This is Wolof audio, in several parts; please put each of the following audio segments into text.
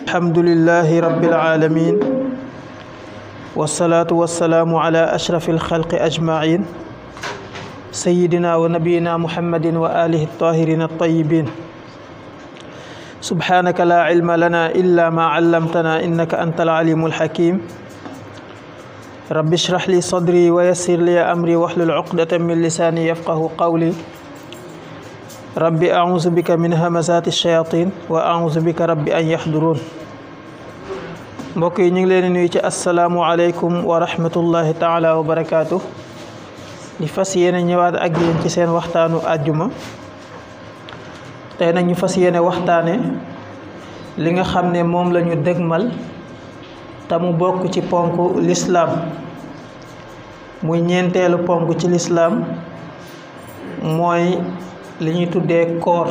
alhamdulillahi rabbil alamin wassalatu wassalamu ala ashrafil khalqi ajma'in sayyidina wa nabiyyina muhammadin wa alihi at-tahirin at-tayyibin subhanaka la ilma lana illa ma 'allamtana innaka antal alimul hakim rabbi shrah li sadri wa yassir li amri wahlul 'uqdatan min lisani yafqahu qawli rabbi a'udzu bika min hamazati shayatin wa a'udzu bika rabbi an yahdurun. mbokk yi ñu ngi leen di nuyu ci assalaamu alaykum wa rahmatullahi taala wa barakaatu. di fas yéene ñëwaat ak yéen ci seen waxtaanu àjjuma. tey nag ñu fas yéene waxtaane li nga xam ne moom la ñu dëgmal te mu bokk ci ponk lislaam muy ñeenteelu ponk ci lislaam mooy li ñuy tuddee koor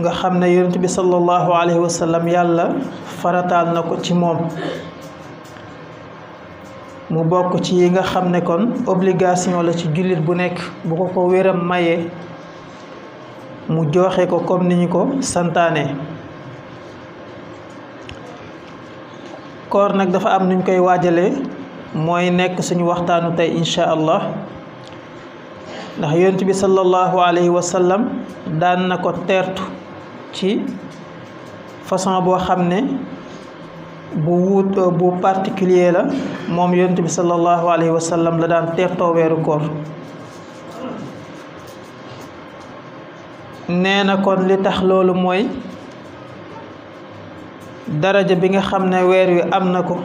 nga xam ne yonent bi sallallahu alayhi wa sallam yàlla farataal na ko ci moom mu bokk ci yi nga xam ne kon obligation la ci jullit bu nekk bu ko wéram mayee mu joxe ko comme ni ñu ko santaane. koor nag dafa am nuñ koy waajalee mooy nekk suñu waxtaanu tey insha allah ndax yonent bi sallallahu alayhi wa sallam daan na ko teertu ci façon boo xam ne bu particulier la moom yonent bi sallallahu alayhi wa sallam la daan teertoo weeru koor. nee na kon li tax loolu mooy daraja bi nga xam ne weer wi am na ko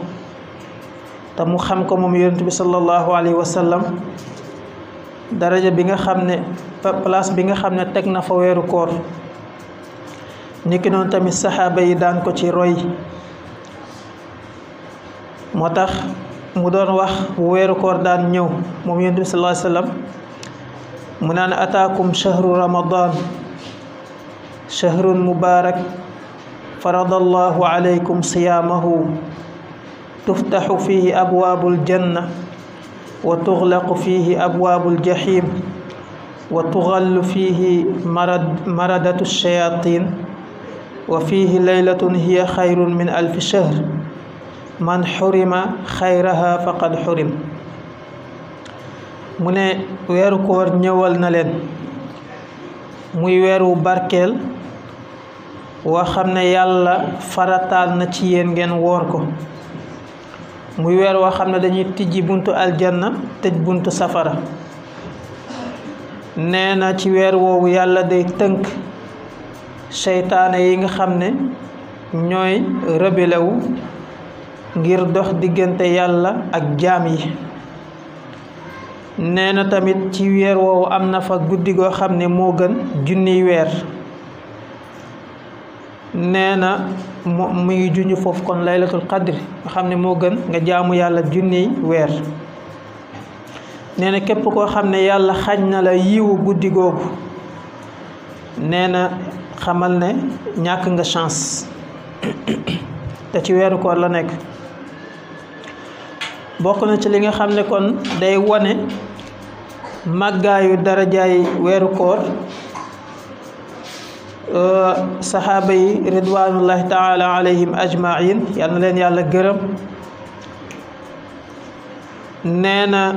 te mu xam ko moom yonent bi sallallahu alayhi wa sallam daraja bi nga xam ne place bi nga xam ne teg na fa weeru koor niki noonu tamit saxaaba yi daan ko ci roy moo tax mu doon wax bu weeru koor daan ñëw moom yonent bi sallallahu alayhi wa sallam mu naan ataakum shahru ramadan shahrun mubarak faradallahu alaykum siyaamahu tuftaxu fihi abwaabul janna wa tuxlaqu fihi abwaabul jaxiim wa tuxallu fihi maradatu shayatin wa fihi laylatun hiya xayrun min alfi shahr man xurima xayraha faqad xurim. mu ne weeru koor ñëwal na leen muy weeru barkeel woo xam ne yàlla farataal na ci yéen ngeen woor ko muy weer woo xam ne dañuy tijji buntu aljanna tëj buntu safara. nee na ci weer woowu yàlla day tënk seytaane yi nga xam ne ñooy rebelewu ngir dox diggante yàlla ak jaam yi. nee na tamit ci weer woowu am na fa guddi goo xam ne moo gën junniy weer. nee na mu ngi junj foofu kon laylatul qadri nga xam ne moo gën nga jaamu yàlla junniy weer. nee na képp koo xam ne yàlla xañ na la yiwu guddi googu nee na xamal ne ñàkk nga chance te ci weeru koor la nekk. bokk na ci li nga xam ne kon day wone màggaayu darajaay weeru koor saxaaba yi ridwanullahi taala alayhim ajmain yal na leen yàlla gërëm. nee na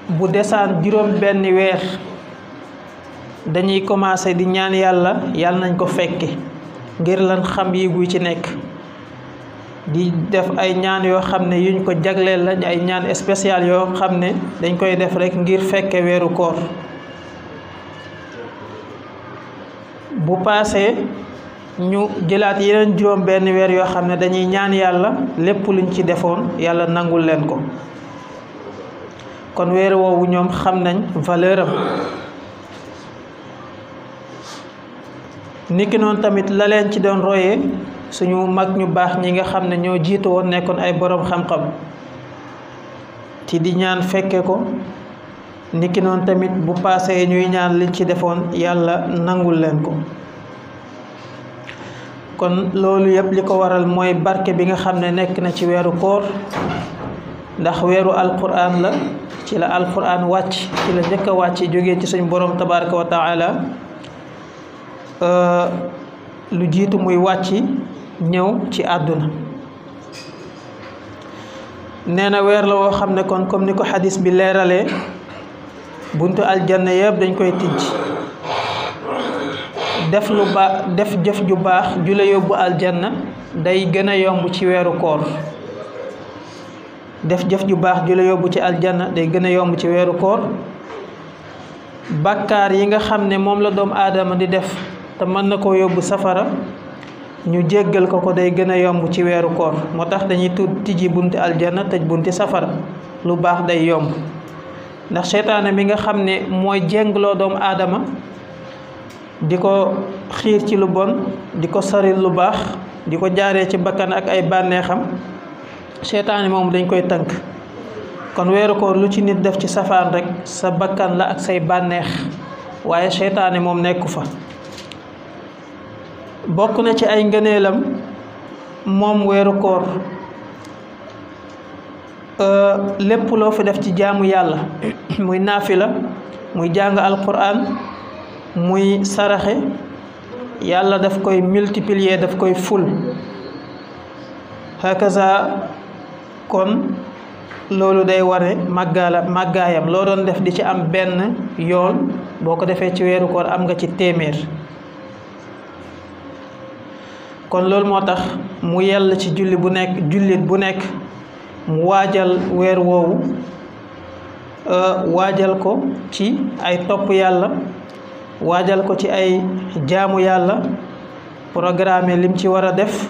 bu desaan juróom benn weer dañuy commencé di ñaan yàlla nañ ko fekke ngir lan xam yi gu ci nekk di def ay ñaan yoo xam ne yuñ ko jagleel lañ ay ñaan spécial yoo xam ne dañ koy def rek ngir fekke weeru koor. bu paasee ñu jëlaat yeneen juróom benn weer yoo xam ne dañuy ñaan yàlla lépp luñ ci defoon yàlla nangul leen ko. kon weer woowu ñoom xam nañ valeur am. niki noonu tamit la leen ci doon royee suñu mag ñu baax ñi nga xam ne ñoo jiitu woon nekkoon ay boroom xam-xam ci di ñaan fekke ko. niki noonu tamit bu paasee ñuy ñaan liñ ci defoon yàlla nangul leen ko. kon loolu yëpp li ko waral mooy barke bi nga xam ne nekk na ci weeru koor ndax weeru alquran la ci la alquran wàcc ci la njëkk a wàcc jógee ci suñu borom tabaraka wa taala lu jiitu muy wàcc ñëw ci àdduna. nee na weer la woo xam ne kon comme ni ko xadis bi leeralee buntu aljanna yëpp dañ koy tijj. def jëf ju baax ju la yóbbu aljanna day gën a yomb ci weeru koor. def jëf ju baax ju la yóbbu ci aljanna day gën a yomb ci weeru koor. bàkkaar yi nga xam ne moom la doomu aadama di def te mën na koo yóbbu safara ñu jéggal ko day gën a yomb ci weeru koor. moo tax dañuy tijji bunti aljanna tëj bunti safara. lu baax day yomb ndax seytaane mi nga xam ne mooy jéngloo doomu aadama di ko xiir ci lu bon di ko saril lu baax di ko jaaree ci bakkan ak ay bànneexam seytaane moom dañ koy tënk. kon weeru koor lu ci nit def ci safaan rek sa bakkan la ak say bànneex waaye seytaane moom nekku fa. bokk na ci ay ngëneelam moom weeru koor lépp loo fi def ci jaamu yàlla muy naafila muy jàng alquran muy saraxe yàlla daf koy multiplier daf koy ful. hakaza kon loolu day ware màggaayam loo doon def di ci am benn yool boo ko defee ci weeru koor am nga ci téeméer. kon loolu moo tax mu yell ci jullit bu nekk mu waajal weer woowu waajal ko ci ay topp yàlla waajal ko ci ay jaamu yàlla programme lim ci war a def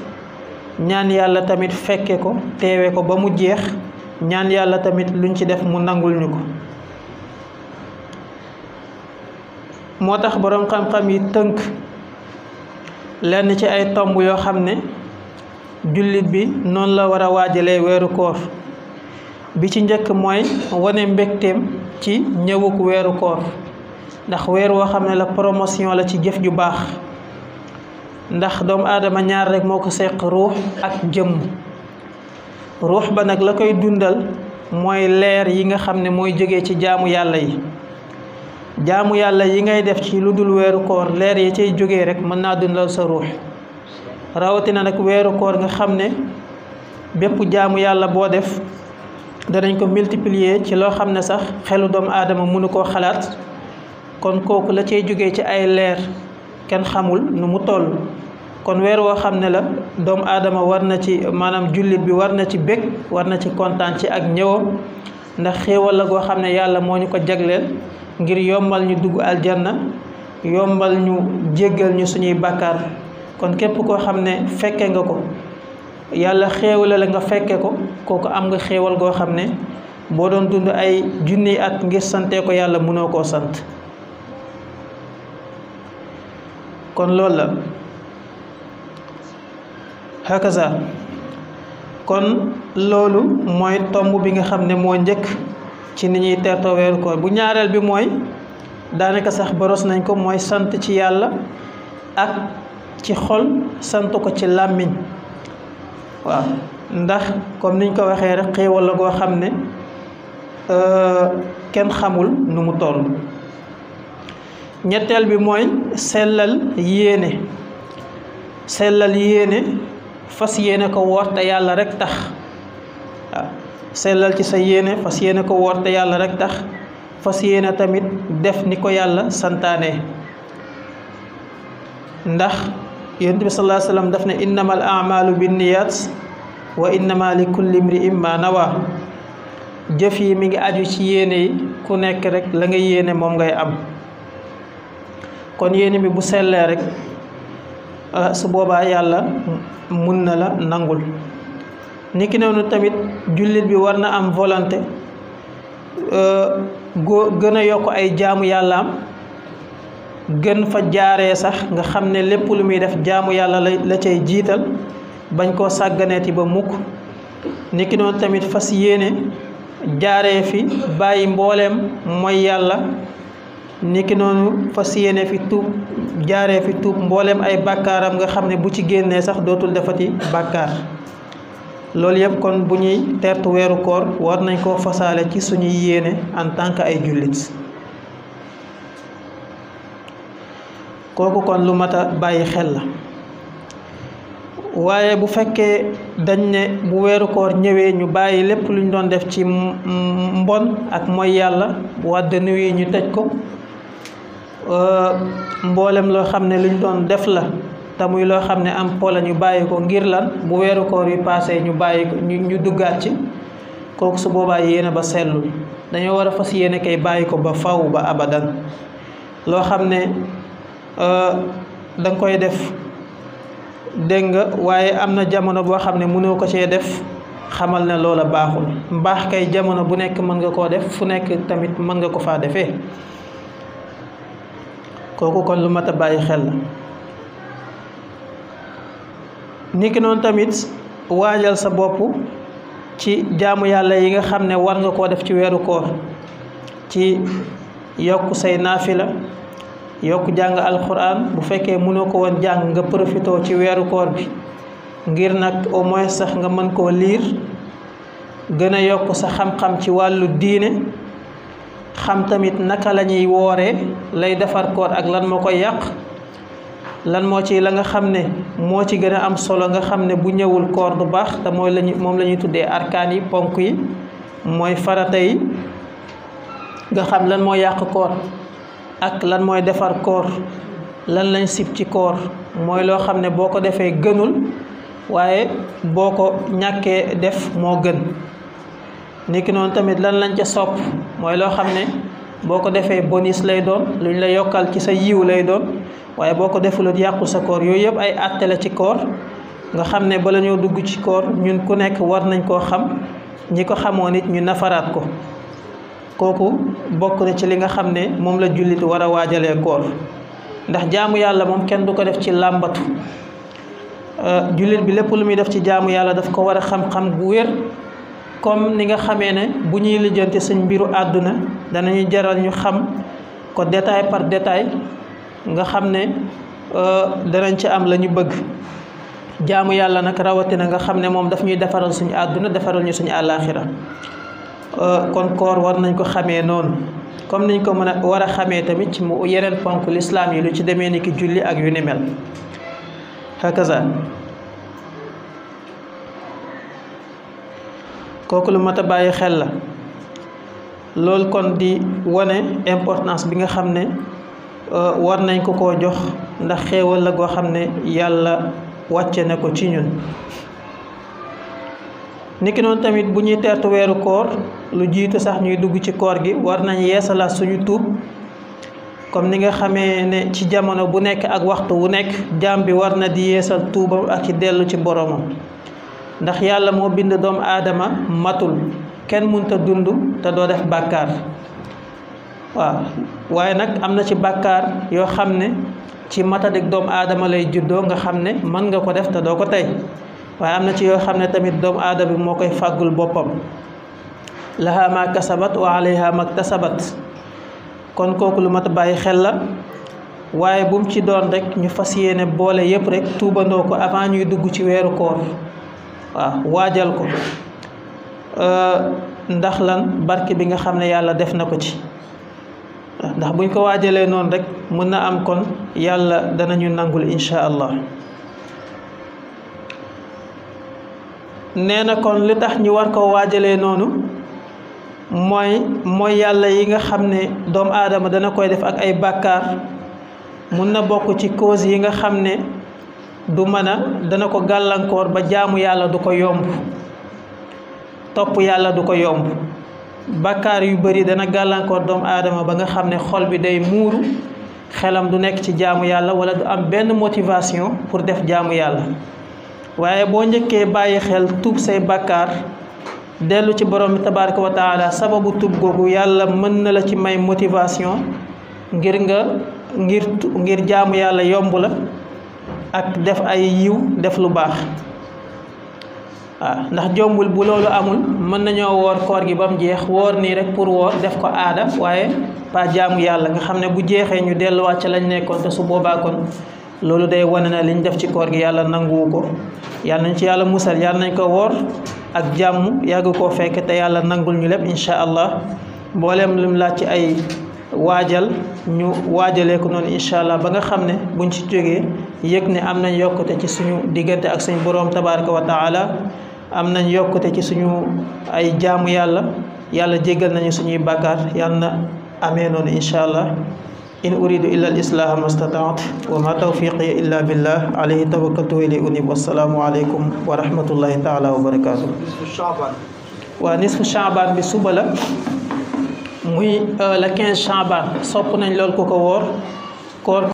ñaan yàlla tamit fekke ko teewe ko ba mu jeex ñaan yàlla tamit luñ ci def mu nangul ñu ko. moo tax boroom xam-xam yi tënk lenn ci ay tomb yoo xam ne jullit bi noonu la war a waajalee weeru koor. bi ci njëkk mooy wane mbégteem ci ñëwuk weeru koor ndax weer woo xam ne la promotion la ci jëf ju baax. ndax doomu aadama ñaar rek moo ko seq ruux ak jëmm. ruux ba nag la koy dundal mooy leer yi nga xam ne mooy jóge ci jaamu yàlla yi. jaamu yàlla yi ngay def ci lu dul weeru koor leer yi cay jógee rek mën naa dundal sa ruux. rawatina nag weeru koor nga xam ne bépp jaamu yàlla boo def danañ ko multiplier ci loo xam ne sax xelu doomu aadama mënu koo xalaat. kon kooku la cay jógee ci ay leer kenn xamul nu mu toll. kon weer woo xam ne la doomu aadama war na ci maanaam jullit bi war na ci bég war na ci kontaan ci ak ñëwam ndax xéewal la goo xam ne yàlla moo ñu ko jagleel ngir yombal ñu dugg aljanna yombal ñu jéggal ñu suñuy bàkkaar. kon képp koo xam ne fekke nga ko yàlla xéewale la nga fekke ko kooku am nga xéewal goo xam ne boo doon dund ay junni at ngir sante ko yàlla mënoo koo sant. kon loolu la hakaza kon loolu mooy tomb bi nga xam ne moo njëkk ci ni ñuy teertoo weeru koor. bu ñaareel bi mooy daanaka sax boros nañ ko mooy sant ci yàlla ak ci xol sant ko ci làmmiñ. waaw ndax comme niñ ko waxee rek xéewal la goo xam ne kenn xamul nu mu toll. ñetteel bi mooy sellal yéene fas yéene ko woor te yàlla rek tax. waaw sellal ci sa yéene fas yéene ko woor te yàlla rek tax fas yéene tamit def ni ko yàlla santaane. ndax yonent bi sallallahu alayhi wa sallam daf ne innamal a'malu binniyat wa innama li kulli imri'in ma nawa. jëf yi mi ngi aju ci yéene yi ku nekk rek la nga yéene moom ngay am. kon yéene bi bu sellee rek su boobaa yàlla mun na la nangul. niki noonu tamit jullit bi war na am volonté gën a yokk ay jaamu yàllaam gën fa jaaree sax nga xam ne lépp lu muy def jaamu yàlla la cay jiital bañ koo sàgganeeti ba mukk. niki noonu tamit fas yéene jaaree fi bàyyi mbooleem mooy yàlla. niki noonu fas yéene fi tuub jaaree fi tuub mbooleem ay bàkkaaram nga xam ne bu ci génnee sax dootul defati bàkkaar. loolu yëpp kon bu ñuy teertu weeru koor war nañ koo fasaale ci suñuy yéene en tant que ay jullit. kooku kon lu mat a bàyyi xel la. waaye bu fekkee dañ ne bu weeru koor ñëwee ñu bàyyi lépp luñ doon def ci mbon ak mooy yàlla bu wàdd nuyu ñu tëj ko, mboolem loo xam ne luñ doon def la te muy loo xam ne am po la ñu bàyyi ko ngir lan bu weeru koor yi passé ñu bàyyi ko ñu duggaat ci, kooku su boobaa yéene ba sellul. dañoo war a fas yéene kay bàyyi ko ba faw ba abadan. loo xam ne danga koy def dégg nga waaye am na jamono boo xam ne mënoo ko cee def, xamal ne loola baaxul. mbaax kay jamono bu nekk mën nga koo def, fu nekk tamit mën nga ko faa defee. kooku kon lu mat a bàyyi xel la. niki noonu tamit waajal sa bopp ci jaamu yàlla yi nga xam ne war nga koo def ci weeru koor, ci yokk say naafila, yokk jàng alquran. bu fekkee mënoo ko woon jàng nga profitoo ci weeru koor bi ngir nag au moins sax nga mën koo liir, gën a yokk sa xam-xam ci wàllu diine, xam tamit naka la ñuy wooree, lay defar koor ak lan moo koy yàq, lan moo ci la nga xam ne moo ci gën a am solo, nga xam ne bu ñëwul koor du baax, te mooy moom la ñuy tuddee arkaan yi, ponk yi, mooy farata yi. nga xam lan moo yàq koor ak lan mooy defar koor, lan lañ sib ci koor, mooy loo xam ne boo ko defee gënul, waaye boo ko ñàkkee def moo gën. niki noonu tamit lan lañ ca sopp, mooy loo xam ne boo ko defee bonus lay doon, luñ la yokkal ci sa yiw lay doon, waaye boo ko defulut yàqu sa koor. yooyu yëpp ay àtte la ci koor, nga xam ne bala ñoo dugg ci koor ñun ku nekk war nañ koo xam, ñi ko xamoon it ñu nafaraat ko. kooku bokk na ci li nga xam ne moom la jullit war a waajalee koor, ndax jaamu yàlla moom kenn du ko def ci làmbatu. jullit bi lépp lu muy def ci jaamu yàlla daf ko war a xam-xam bu wér, comme ni nga xamee ne bu ñuy lijjanti suñ mbiru àdduna danañu jaral ñu xam ko détail par détail, nga xam ne danañ ci am la ñu bëgg. jaamu yàlla nag rawatina nga xam ne moom daf ñuy defaral suñu àdduna, defaral ñu suñu àllaaxira. kon koor war nañ ko xamee noonu, comme niñ ko mën a war a xamee tamit ci mu yeneen ponk lislaam yi, lu ci demee ni ki julli ak yu ni mel. hakaza kooku lu mat a bàyyi xel la. loolu kon di wane importance bi nga xam ne war nañ ko koo jox, ndax xéewal la goo xam ne yàlla wàcce na ko ci ñun. niki noonu tamit bu ñuy teertu weeru koor, lu jiitu sax ñuy dugg ci koor gi, war nañ yeesalaat suñu tuub, comme ni nga xamee ne ci jamono bu nekk ak waxtu wu nekk jaam bi war na di yeesal tuubam ak ci dellu ci boromam. ndax yàlla moo bind doomu aadama matul, kenn mënta dund te doo def bàkkaar. waaw waaye nag am na ci bàkkaar yoo xam ne ci matadik doomu aadama lay juddoo, nga xam ne mën nga ko def te doo ko tey, waaye am na ci yoo xam ne tamit doomu aadama bi moo koy fàggul boppam. laha ma kasabat wa alayha maktasabat. kon kooku lu mat a bàyyi xel la, waaye bu mu ci doon rek ñu fas yéene boole yëpp rek tuubandoo ko avant ñuy dugg ci weeru koor. waaw waajal ko, ndax lan barke bi nga xam ne yàlla def na ko ci. ndax buñ ko waajalee noonu rek mën na am kon yàlla danañu nangul insha allah. nee na kon li tax ñu war ko waajalee noonu mooy yàlla yi nga xam ne doomu aadama dana koy def ak ay bàkkaar, mun na bokk ci cause yi nga xam ne du mën a dana ko gàllankoor ba jaamu yàlla du ko yomb, topp yàlla du ko yomb. bàkkaar yu bari dana gàllankoor doomu aadama ba nga xam ne xol bi day muuru, xelam du nekk ci jaamu yàlla, wala du am benn motivation pour def jaamu yàlla. waaye boo njëkkee bàyyi xel tuub say bàkkaar, dellu ci borom bi tabaraka wa taala, sababu tuub googu yàlla mën na la ci may motivation ngir jaamu yàlla yomb la, ak def ay yiw, def lu baax. waaw ndax jombul bu loolu amul mën nañoo woor koor gi ba mu jeex, woor nii rek pour woor, def ko aada, waaye pas jaamu yàlla, nga xam ne bu jeexee ñu delluwaat ca lañ nekkoon, te su boobaa kon loolu day wane na liñ def ci koor gi yàlla nanguwu ko. yàlla nañ ci yàlla musal, yàlla nañ ko woor ak jàmm, yàgg koo fekk te yàlla nangul ñu lépp insha allah. mbooleem lim laaj ci ay waajal ñu waajalee ko noonu incha allah ba nga xam ne buñ ci jógee yëg ne am nañ yokkute ci suñu diggante ak suñu boroom tabaraka wa taala am nañ yokkute ci suñu ay jaamu yàlla jéggal nañu suñuy bàkkaar yàlla na amee noonu incha allah in uridu illa al islaha mastataat wa ma tawfiqi illa billah alayhi tawakkaltu wa ilayhi unib wassalaamu aleykum wa rahmatullahi taala wa barakatuh waa nisfu Shaaban bi suba la muy le 15 Shaaban sopp nañ lool ku ko woor koor